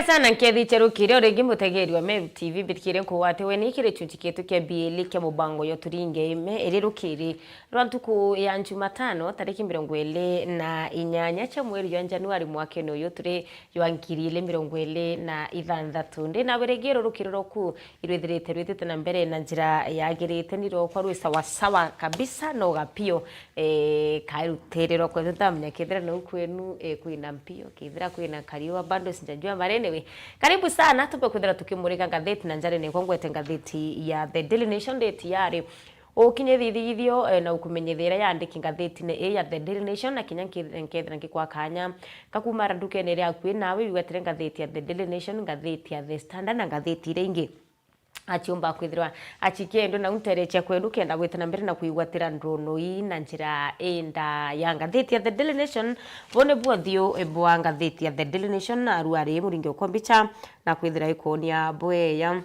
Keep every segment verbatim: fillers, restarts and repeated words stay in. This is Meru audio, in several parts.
Sana nkethi cia rukiri o ringi mutegeri wa Meru T V, mbithikire nkugwate weni kiri chunchi kietu kia biili kia mubango yo turinge ime iri rukiri rwa ntuku ya Jumatano tariki mirongo iri na inyanya cia mweri jwa Januari mwakene uyu turi jwa ngiri ili mirongo iri na ithanthatu. Ndi na wirigiro rukiri rwaku irwithirite rwitite na mbere na njira yagirite, ni rwakwa rwi sawa sawa kabisa, no gapio. Eh, kairutiri rwakwa ntamenya kethira nau kwenu, eh, kwina mpio, kethira kwina kariua bado sijajua, but anyway, karibu sana, tumbe kwithira tukimurika ngatheti na njara nikwa ngwete ngatheti ya The Daily Nation, ndeti yari ukinye thithithio, eh, na ukumenyethera yandiki ngatheti-ini ii ya The Daily Nation, na kinya nki-, nkethira ngikwa kanya kakuma ara ndukene iri akui nawe, wigwatire ngatheti ya The Daily Nation, ngatheti ya The Standard na ngatheti iria ingi. Achiumba kwithirwa achikia endo na unterecha kwenu kenda gwita na mbere na kwigwatira ndrono ii na njira inda ya ngatheti ya The Daily Nation. Bone bwothiu bwa ngatheti ya The Daily Nation, na aruari muringi ukombicha na kwithira ikonia bweya.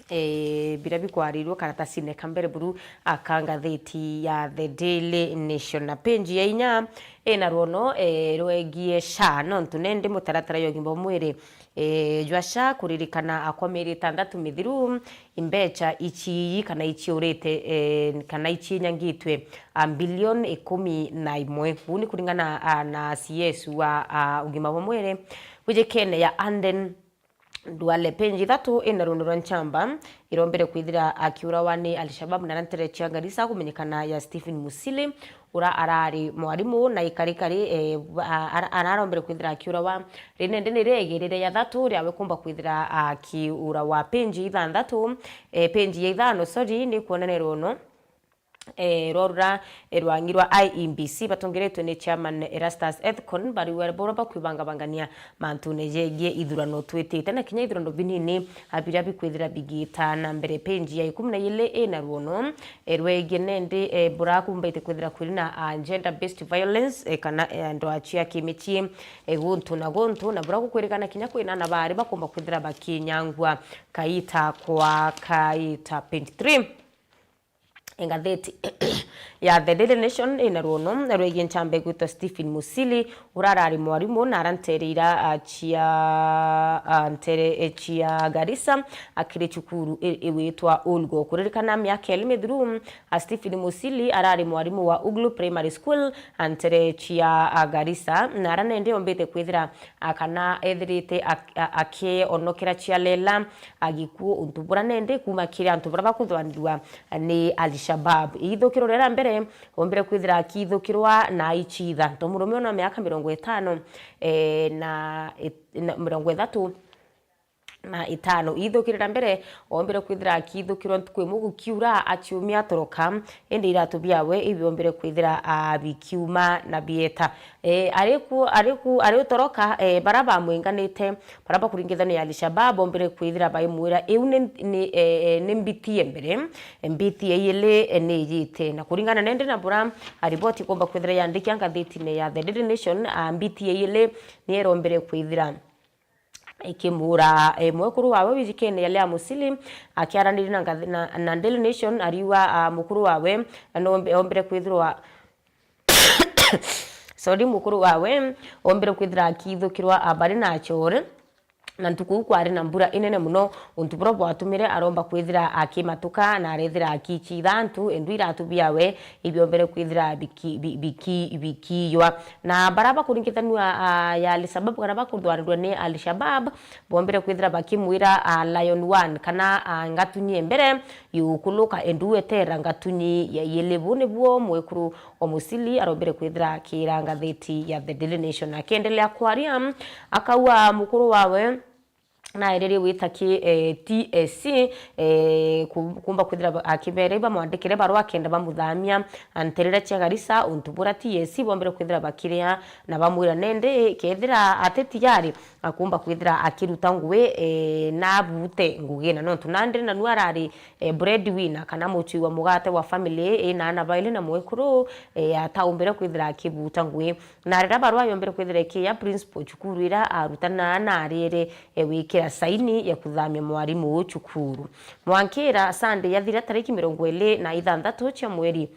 Eh, biria bikwarirwe karatasine ka mbere buru aka ngatheti ya The Daily Nation. Na page ya inya ina rwono, eh, rwegie SHA, nontu nendi mutaratara ya ugima bwa mwiri, eh, jwa SHA kuririkana akwa mieri itandatu mithiru, imbecha ichiyi kana ichiurite, eh, kana ichinyangitwe, a, bilioni ikumi na imwe. Uu ni kuringana, a, na C S wa, a, ugima bwa mwiri wijikene ya Anden Duale. Page ithatu ina rundo rwa nchamba irombere kwithira akiurawa ni Al-Shabab na ntere cia Garissa kumenyekana ya Stephen Musili, ura arari mwarimu na ikarikari, eh, a-, ara-, ararombere kwithira akiurawa rinende ni riegirire ya thatu riawe kumba kwithira akiurawa. Page ithanthatu, eh, page ya ithano, sorry, ni kuonania runo eh, rwa rura, eh, rwang'i rwa I E B C batongeretwe ni chairman Erastus Ethekon, bariuga bora bakwibangabangania mantune jegie ithurano twitite na kinya ithurano binini, a, biria bikwithira bigita na mbere. Page ya ikumi na ili ina ruono, eh, rwegie nendi, eh, bura kumbaite kwithira kwiri na, a, gender based violence, eh, kana, eh, ndoa cia kimicii, eh, guntu na guntu, na bura gukwirikana kinya kwina ana bari bakumba kwithira bakinyangwa kaita kwa kaita. Page three. Ngatheti ya The Daily Nation ina ruono rwegie nchamba igwitwa Stephen Musili, ura arari mwarimu na arantereira, a, cia, a, ntere, e, cia Garissa akiri cukuru i-, igwitwa Ulgo. Kuririkana miaka iri mithiru, a, Stephen Musili arari mwarimu wa Uglu Primary School, a, ntere cia, a, Garissa, na ara nende ombite kwithira, a, kana ethirite ak-, a-, akionokera cia lela, agikua untu bura nende kuma kiri antu bara bakuthwanirua ni Al-Shabab. Ithukiro ria mbere, ombire kwithira akithukirwa na aichitha. Nto murume ona miaka mirongo itano, eh, na it-, na mirongo ithatu na itano. Ithukiro ria mbere, ombire kwithira akithukirwa ntuku imwe gukiura, achiumia atoroka, indi iratu biawe ibiombire kwithira, ah, bikiuma na bieta. Eh, ariku, ariku, ariutoroka, eh, bara bamwinganite, bara bakuringithania na Al-Shabab, bombire kwithira baimwira, "Iu ni, ni, eh, eh, ni mbitie mbere, mbitie iyili, eh, ni ijite." Na kuringana nende na bura, a, riboti ikomba kwithira yandikia ngathitine ya The Daily Nation, a, mbitie iyili ni irombire kwithira ikimuura, eh, mwekuru wawe wijikene ya Leah Musili, akiaraniria na ngathi-, na, na Daily Nation, ariuga, a, mukuru wawe, no ombe-, ombire kwithirwa sorry, mukuru wawe ombire kwithira akithukirwa, a, bari na achore, na ntuku iu kwari na mbura inene muno, untu buria bwatumire aromba kwithira akimatuka na arethira akichitha antu, endu iratu biawe ibiombere kwithira biki-, bi-, biki-, bikiywa. Na bara bakuringithanua, a, ya Al-Shabab kana bakuthwanirua ni Al-Shabab, bombire kwithira bakimwira, a, Lion One kana, a, ngatunyi ya mbere, yukuluka endu wetera ngatunyi ya yili. Bu nibuo mwekuru o Musili arombire kwithira akira ngathiti ya The Daily Nation. Akiendelea kwaria, akauga mukuru wawe naererie gwita ki, eh, T S C, eh, ku-, kumba kwithira ba-, akibere bamwandikire barua akenda bamuthamia nterere cia Garissa, untu bura T S C bombire kwithira bakiria na bamwira nende kethira ati tiyari akumba kwithira akiruta ngui, eh, na abute ngugi na nontu nandi nanu arari, eh, breadwinner kana muchui wa mugate wa family ina ana baili na mwekuru, eh, ataumbire kwithira akibuta ngui. Na riria barua yombire kwithira ikiya principal cukuru iria arutana na arire, eh, wikira saini ya kuthamia mwarimu uu cukuru. Mwankira Sunday yathira tariki mirongo iri na ithanthatu cia mweri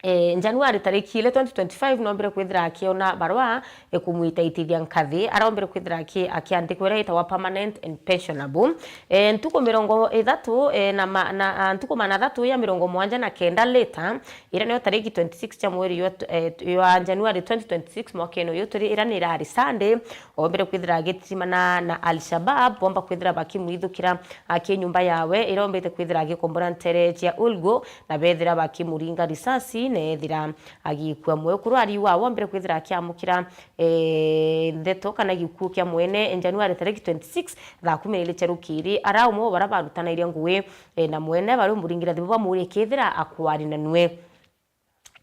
Eh, Januari tariki ile twenty twenty-five, noombire kwithira akiona barua, eh, kumwitaitithia nkathi. Arombire kwithira aki-, akiandikwa iria itagwa permanent and pensionable. Eh, ntuku mirongo ithatu, eh, na ma-, na, ah, ntuku magana athatu ya mirongo mugwanja na kenda later, iria niyo tariki twenty-six cia mweri jwa, eh, jwa Januari twenty twenty-six, mwakene uyu turi, iria ni irari Sunday, oombire kwithira agititimana na Al-Shabab, boomba kwithira bakimwithukira aki nyumba yawe, iria oombite kwithira agikombora ntere cia Ulgu, na beethira bakimuringa risasi, na eethira agikua. Mwekuru ariuga oombire kwithira akiamukira, eh, ndeto kana gikuu kia mwene Januari tariki twenty-six, thaa kumi na ili cia rukiri, ara umwe wa baria barutanairie ngugi, eh, na mwene, bari umuringira thimu bamuurie kethira akwari na nwe.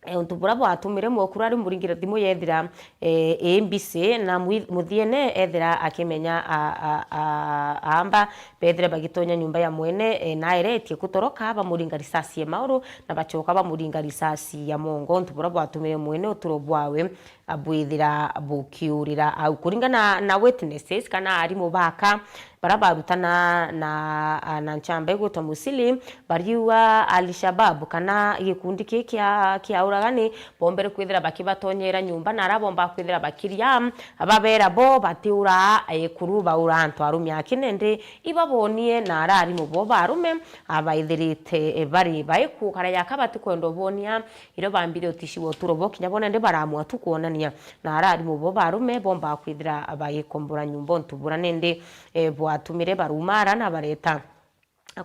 Eh, untu buria bwatumire mwekuru ari umuringira thimu yeethira, eh, ii mbisi, na mwi-, muthiene eethira akimenya a-, a-, a-, aamba beethire bagitonya nyumba ya mwene, eh, na aeretie kutoroka, bamuringa risasi ya mauru, na bacoka bamuringa risasi ya mongo, untu buria bwatumire mwene uturo bwawe, a, bwithira bukiurira au. Kuringana na witnesses kana arimu baka, baria barutana na, a, na nchamba igwitwa Musili, bariuga Al-Shabab kana gikundi kii kia, kia uragani, boombere kwithira bakibatonyera nyumba, na aria boomba kwithira bakiria, babeera bo batiuraa ekuru, baura antu arume aki, nindi ibabonie na aria arimu bo ba arume, a, baithirite, e, bari baiku, kana yaka batikwenda ubonia, irio bambire uticiwa uturo bo, kinya bo nindi baramua tu kwonania, na aria arimu bo ba arume boomba kwithira bagikombora nyumba untu buria nindi, e, bwatumire barumara na bareta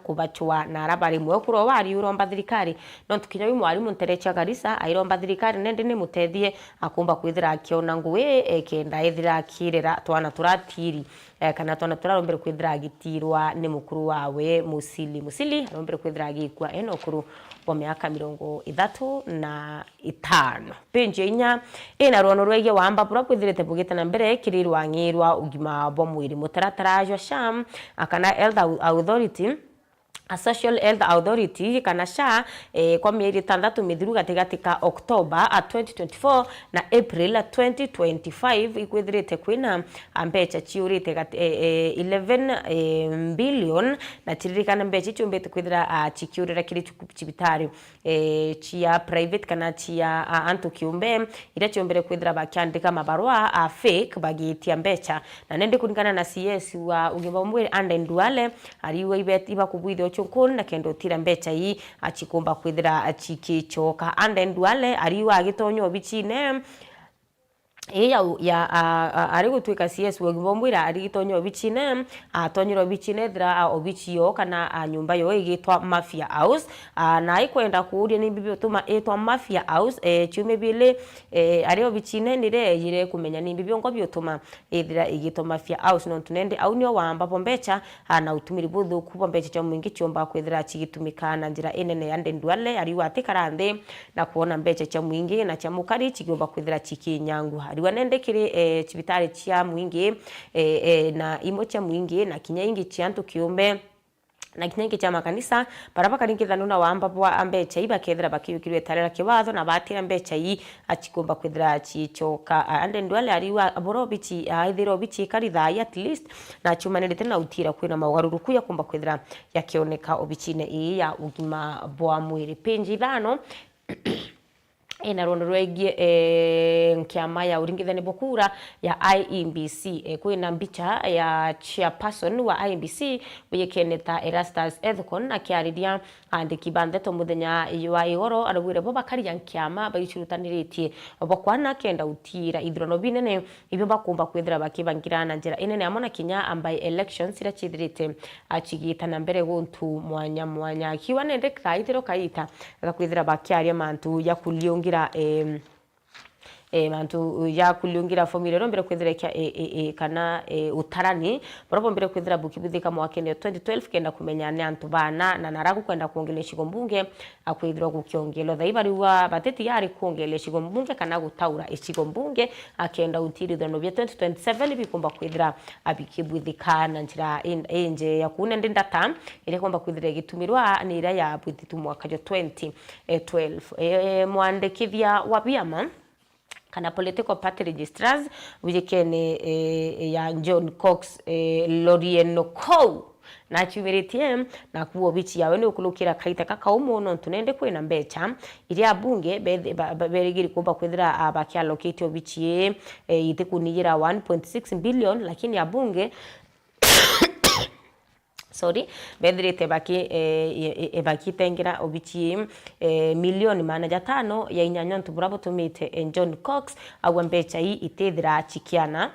kubacwa na ara bari mwekuru wari uromba thirikari, nontu kinya wi mwarimu ntere cia Garissa airomba thirikari, nindi ni mutethie akumba kwithira akiona ngugi, e, kenda ethira akirera twana turatiri, e, kana twana turarombere kwithira agitirwa ni mukuru wawe Musili. Musili arombere kwithira agikua ena ukuru bwa miaka mirongo ithatu na itano. Page ya inya ina rwono rwegie wamba buria bwithirite bugite na mbere kiri rwang'i rwa ugima bwa mwiri. Mutaratara jwa SHA, a, kana Health Au-, Authority, a, Social Health Authority, kana SHA, eh, kwa mieri itantatu mithiru gatigati ka October, a, twenty twenty-four na April twenty twenty-five, ikwithirite kwina, a, mbecha ciurite gati-, eh, eh, eleven, eh, billion, na ciririkana mbecha ici ciumbite kwithira, a, cikiurira kiri ciku-, cibitari, eh, cia private kana cia, a, antu kiumbe, iria ciombere kwithira bakiandika mabarua, a, fake, bagiitia mbecha. Na nindi kuringana na C S wa ugima bwa mwiri, Aden Duale, ariuga ibet-, ibakubwithia uchunkuni na kenda utira mbecha ii, a, cikumba kwithira, a, cikicoka. Aden Duale ariuga agitonya obicine, ii ya, ya, a, a, ari gutwika C S wa ugima bwa mwiri, ari gitonya obicine, atonyire obicine, ethira, a, obici yoo kana, a, nyumba yoo igitwa Mafia House, a, na aikwenda kuuria nimbi biutuma itwa Mafia House, e, ciumia biili, e, ari obicine nire eyire kumenya nimbi biongo biutuma ithira igitwa Mafia House, nontu nende au nio wamba bwa mbecha, a, na utumiri buthuku bwa mbecha cia mwingi ciumba kwithira cigitumika na njira inene. Aden Duale ariuga atikara nthi na kwona mbecha cia mwingi na cia mukari cikiumba kwithira cikinyangwa. Ariuga nende kiri, eh, cibitari cia mwingi, eh, eh, na imwe cia mwingi na kinya ingi cia antu kiumbe, na kinya ingi cia makanisa, baria bakaringithanua na wamba bwa mbecha ii bakethira bakiyukirwe itare ria kiwatho na batira mbecha ii, a, cikumba kwithira ciicoka. A, Aden Duale ariuga buria obici, a, ithira obici ikari thaa ii at least, na aciumanirite na utira kwina maugaruruku yakumba kwithira yakioneka obicine ii ya ugima bwa mwiri. Page ithano ina rwondo rwegie, eh, nkiama ya uringithania bwa kura ya I E B C. Eh, kwina mbicha ya chairperson wa I E B C, uyikene ta Erastus Ethekon, akiariria andiki ba ndeto muthenya wa igoro, araugire bo bakaria nkiama baicurutaniritie bwa kwana kenda utiira ithurano binene ibio bakumba kwithira bakibangira na njira inene, amwe na kinya by elections iria ciithirite, a, cigita na mbere guntu mwanya mwanya. Akiuga nende kaithiro kaita gakwithira bakiaria mantu ja kuliungira, em, eh, mantu ja kuliungira formula iria mbere kwithira ikia, e, e, e, kana, e, utarani buria bombire kwithira bukibuthika mwakene twenty twelve kenda kumenya ni antu bana na nara gukwenda kuongelea icigo mbunge, a, kwithirwa gukiongelwa. Thai bariuga batitiga ari kuongelea icigo mbunge kana gutaura icigo mbunge, akenda utiri ithurano bia twenty twenty-seven bikumba kwithira, a, bikibwithika na njira in-, inje ya kuuna ndi ndata iria ikumba kwithira igitumirwa ni iria yabwithitu mwaka jwa twenty twelve. E, mwandikithia wa biama kana political party registrars wijikene, e, ya John Cox, e, Lorienokou, Na aciumiritie, naku obichi yawe ni ukurukira kaita kakaumu, nontu nende kwina mbecha iria abunge bethi-, ba-, ba-, berigiri kumba kwithira, ah, bakiallocate obichi ii, eh, itikuniyira one point six billion, lakini abunge, sorry, bethirite baki-, eh, e-, e-, bakitengera obichi ii, eh, milioni maana jatano ya inyanya, nontu buria butumite, eh, John Cox augwa mbecha ii itithira chikiana.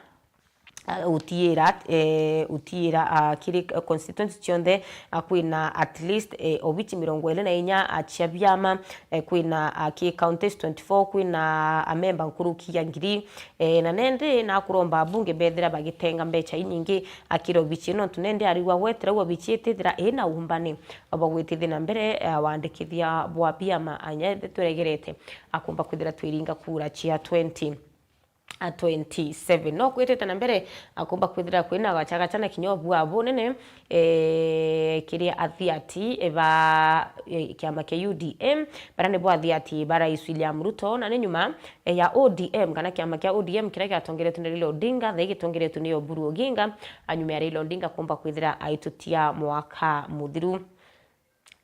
Ah, utiira, eh, utiira, ah, kiri, eh, constituency cionthe, ah, kwina at least, eh, obichi mirongo iri na inya, ah, cia biama, eh, kwina, ah, ki counties twenty-four, kwina amemba nkuruki ya ngiri, eh, na nende nakuromba abunge bethira bagitenga mbecha inyingi, ah, kiri obichi, nontu nende arigwa gwetera ua obichi itithira ina umbani bwa gwitithia na mbere, eh, wandikithia bwa biama, anya tweregerete, akumba kwithira twiringa kura cia twenty. A twenty-seven. No kwitite na mbere, akumba kwithira kwina gachagacha na kinya obua bunene, eh, kiri athiati ba, eh, kiama kia U D M, baria nibo athiati ba Rais William Ruto, na ni nyuma, eh, ya O D M, kana kiama kia O D M kiria giatongeretwe ni Raila Odinga, thai gitongeretwe ni Oburu Oginga, a nyuma ya Raila Odinga kumba kwithira aitutia mwaka muthiru.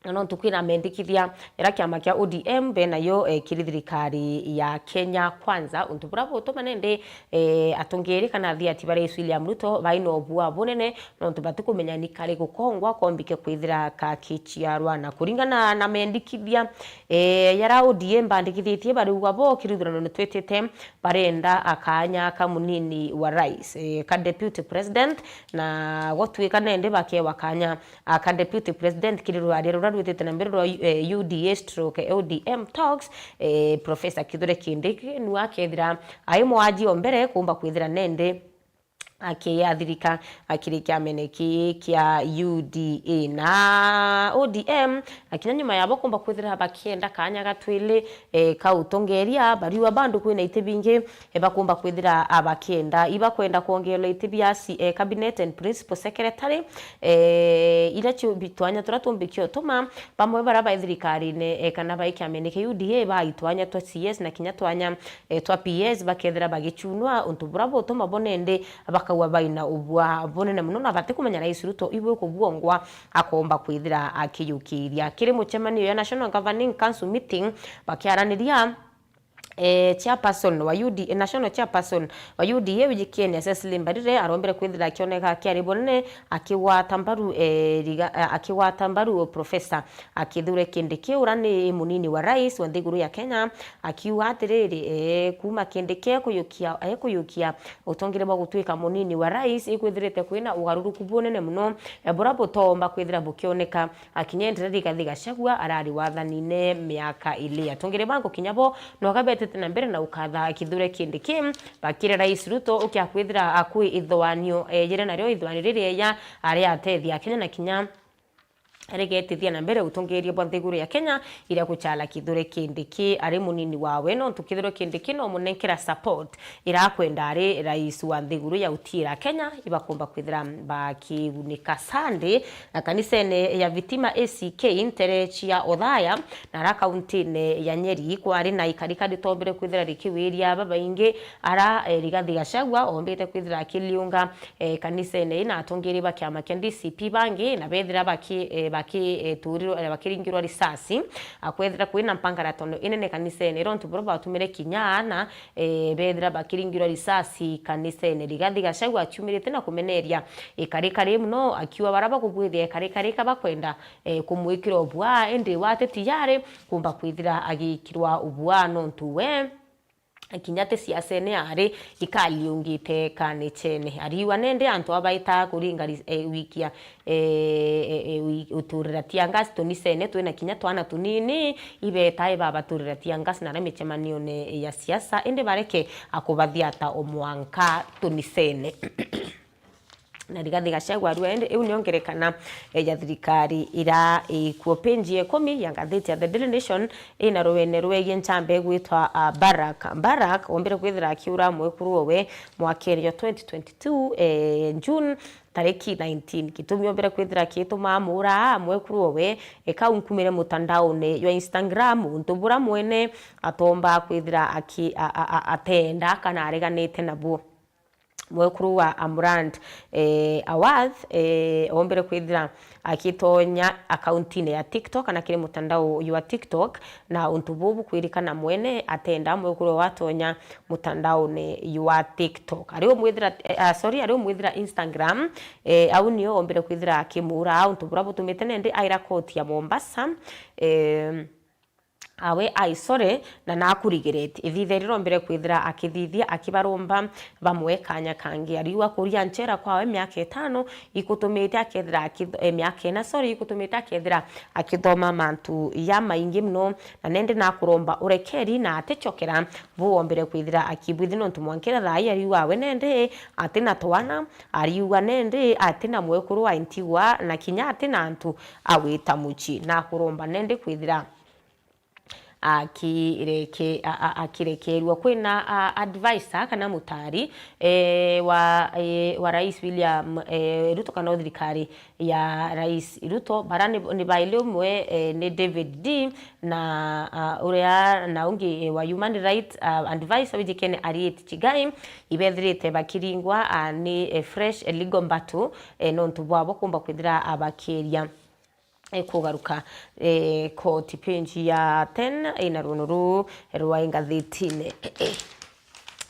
Na nontu kwina mendikithia, ira kiama kia O D M benayo, eh, kiri thirikari ya Kenya Kwanza, untu buria butuma nende, eh, atongeri kana athiati ba Rais William Ruto baina obua bunene, nontu batikumenya ni kari gukongwa kombike kwithira kakichiarwa. Na kuringana na mendikithia, eh, yara O D M bandikithitie, bariuga bo kiri ithurano ni twitite, barenda akanya ka munini wa rais, eh, ka deputy president, na gwatuika nende bakewa kanya aka deputy president kiri rwaria ruria rwitite na mbere rwa, eh, U D A stroke O D M talks, eh, Professor Kithure Kindiki niwe akethira ai mwaji o mbere kumba kwithira nende akiathirika akiri kiamene kii kia U D A na O D M, akinya nyuma yabo kumba kwithira bakienda kanya gatwili, eh, ka utongeria, bariwa bandu kwina iti bingi, eh, bakumba kwithira, ah, bakienda. Ibakwenda kwongerwa iti bia C-, eh, cabinet and principal secretary, eh, iria cio bi-, twanya turia tumbikia utuma, bamwe baria bai thirikarine, eh, kana bai kiamene kia U D A, bai twanya twa C S na kinya twanya, eh, twa P S, bakethira bagichunwa, untu buria butuma bo nende bakaua baina ubua bunene muno, na batikumenya Rais Ruto ibu kubwongwa akomba kwithira akiyukiria. Kiri mucemanio ya National Governing Council meeting, bakiaraniria, eh, chairperson wa U D A, national chairperson wa U D A wijikiene Cecily Mbarire arombere kwithira akioneka akiari bunene akigwata mbaru, eh, riga-, eh, akigwata mbaru Professor Kithure Kindiki uria ni munini wa rais wa nthiguru ya Kenya, akiuga atiriri, eh, kuma Kindiki ekuyukia, ekuyukia utongeria bwa gutwika munini wa rais, ikwithirite kwina ugaruruku bunene muno, eh, buria butomba kwithira bukioneka akinya entere Rigathi Gachagua arari wathanine miaka ili. Atongeri bangu kinya bo noga betete na mbere na ukatha Kithure Kindiki bakire Rais Ruto ukia kwithira akwi ithoanio, eh, ejire nario ithoanio riri eya ari atethia Kenya na kinya rigetithia na mbere utongeria bwa nthiguru ya Kenya iria guchala Kithure Kindiki ari munini wawe, nontu Kithure Kindiki no munenkera support irakwenda ari rais wa nthiguru ya utiira Kenya, ibakumba kwithira bakigunika. Sunday, na kanisene ya Vitima A C K ntere cia Othaya, na ara kauntine ya Nyeri, kwari na ikarika ritombere kwithira rikiwiria babaingi ara, eh, Rigathi Gachagua ombite kwithira akiliunga, eh, kanisene ii, na atongeri ba kiama kia D C P bangi na bethira baki, eh, baki, eh, turirwa, eh, bakiringirwa risasi, akwethira kwina mpangaratono inene kanisene iri, untu buria bwatumire kinya aana eh, bethira bakiringirwa risasi kanisene. Rigathi Gachagua aciumirite na kumeneria ikarika rii muno, akiuga bara bakubwithia ikarika rika bakwenda, eh, kumwikira ubua, indi we ati tiyari kumba kwithira agikirwa ubua, nontu we kinya ti siasene ari, ikaliungite kanichene. Ariuga nende antu abaita kuringa ri-, eh, wikia eh, eh, eh, wi-, uturira tiangasi tunisene, twina kinya twana tunini, ibeta ibabaturira tiangasi na aria micemanione ya siasa, indi bareke akubathiata o mwanka tunisene. Na Rigathi Gachagua arua, indi iu nio ngerekana, eh, ya thirikari ira ikuo. Page ya ikumi ya ngathiti ya The Daily Nation ina ruene rwegie nchambe gwitwa, ah, Barak. Barak ombire kwithira akiura mwekuru owe mwakeri jwa twenty twenty-two, eh, June, tariki nineteen. Gitumi ombire kwithira akituma amuura mwekuru owe, eka unkumire mutandaone jwa Instagram, untu bura mwene atomba kwithira aki-, a-, a-, a-, atenda kana areganite nabuo. Mwekuru wa Amurand, eh, Awath, eh, ombire kwithira akitonya akaunti-ini ya TikTok kana kiri mutandao uyu wa TikTok, na untu buu bukwirikana mwene atenda mwekuru watonya mutandaone jwa TikTok. Ari umwithira, eh, ah, sorry, ari umwithira Instagram, eh, au nio ombire kwithira akimuura untu buria butumite nende aira koti ya Mombasa, eh, awe aicore na nakurigirete. Ithithe rirombire kwithira akithithia akibaromba bamwe kanya kangi. Ariu akuria nchera kwawe miaka itano ikutumite akethira akith-, eh, miaka ina, sorry, ikutumite akethira akithoma mantu jamaingi mono, na nende nakuromba urekeri na atichokera buu ombire kwithira akibwithi nontu mwankira thaai ariuga we nende atina twana, ariuga nende atina mwekuru wa ntigwa, na kinya atina antu a gwita mucii. Nakuromba nende kwithira akireke-, a-, a-, akirekerua. Kwina, a, advisor kana mutari, eh, wa, eh, wa Rais William, eh, Ruto kana o thirikari ya Rais Ruto, bara ni, ni baili umwe, eh, ni David Ndii na, a, uria na ungi, eh, wa human rights, a, advisor wijikene Harriet Chigai, ibethirite bakiringwa, a, ni, eh, fresh legal battle, eh, nontu bwabo kumba kwithira, a, bakiria, eh, kugaruka, eh, koti. Page ya ten ina runo ruu rwa ngathitine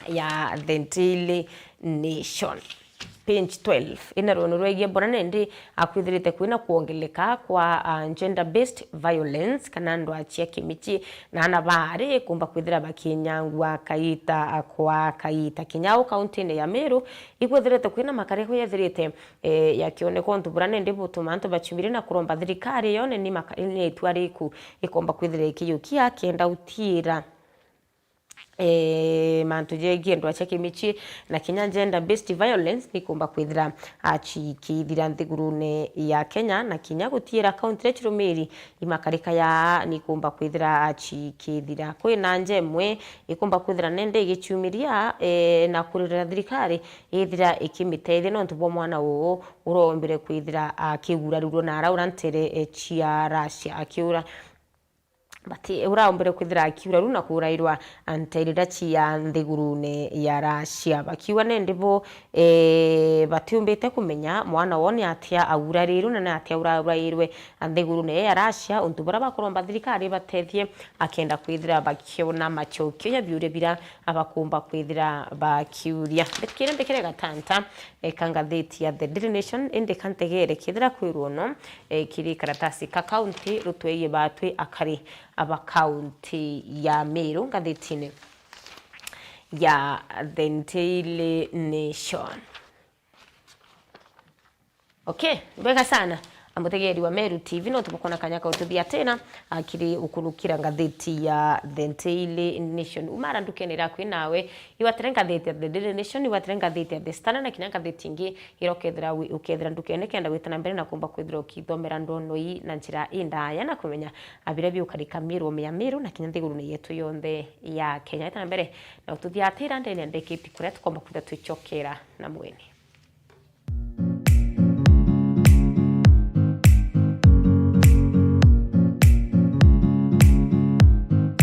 ya The Daily Nation. Page twelve ina runo rwegie mbona nende akwithirite kwina kwongeleka kwa, ah, gender based violence kana ndwaa cia kimichi na ana baari kumba kwithira bakinyangwa kaita kwa kaita. Kinya au kaunti-ini ya Meru ikwithirite kwina makariko yethirite, eh, yakioneka untu bura nende butuma antu baciumire na kuromba thirikari yone ni maka-, ni itua riku ikomba kwithira ikiyukia kenda utiira, eh, mantu jegie ndwaa cia kimichi na kinya gender based violence nikumba kwithira achikithira nthigurune ya Kenya, na kinya gutiira kaunti iria cirumiri imakarika ya nikumba kwithira achikithira. Kwina nja imwe ikumba kwithira nende igichiumiria, eh, na kuririra thirikari ithira ikimiteethia nontu bwa mwana uu urombire kwithira akigurarirwe na araura ntere, eh, cia Russia, akiura bati, uraombire kwithira akiura ru na kurairwa nterira cia nthigurune ya Russia. Bakiuga nende bo, eh, batiumbite kumenya mwana woo ni atia aurarirwe na ni atia uraurairwe nthigurune ya Russia, untu buria bakuromba thirikari batethie akenda kwithira bakiona machokio ya biuria biria abakumba kwithira bakiuria. Mbikire, mbikire gatanta, eh, ka ngathiti ya The Daily Nation, indi ka ntegere kethira kwirwo no, eh, kiri karatasi ka kaunti rutweye batwi akari aba kaunti ya Meru ngathitine ya The Daily Nation. Okay, bwega sana. Amutegeri wa Meru T V, no tubukona kanya ka ututhia tena, akiri ukunukira ngathiti ya The Daily Nation. Umara ndukene ira kwi nawe, igwatire ngathiti ya The Daily Nation, igwatire ngathiti ya The Standard, na kinya ngathiti ingi ira ukethira wi-, ukethira ndukene kenda gwita na mbere na kumba kwithira ukithomera ndonoi na njira indaya na kumenya, a, biria biukarika Meru, omea Meru, na kinya nthigurune yetu yonthe ya Kenya. Gwita na mbere na ututhia tena ndene ndekiti kuria tukomba kwithira twichokera na mweni.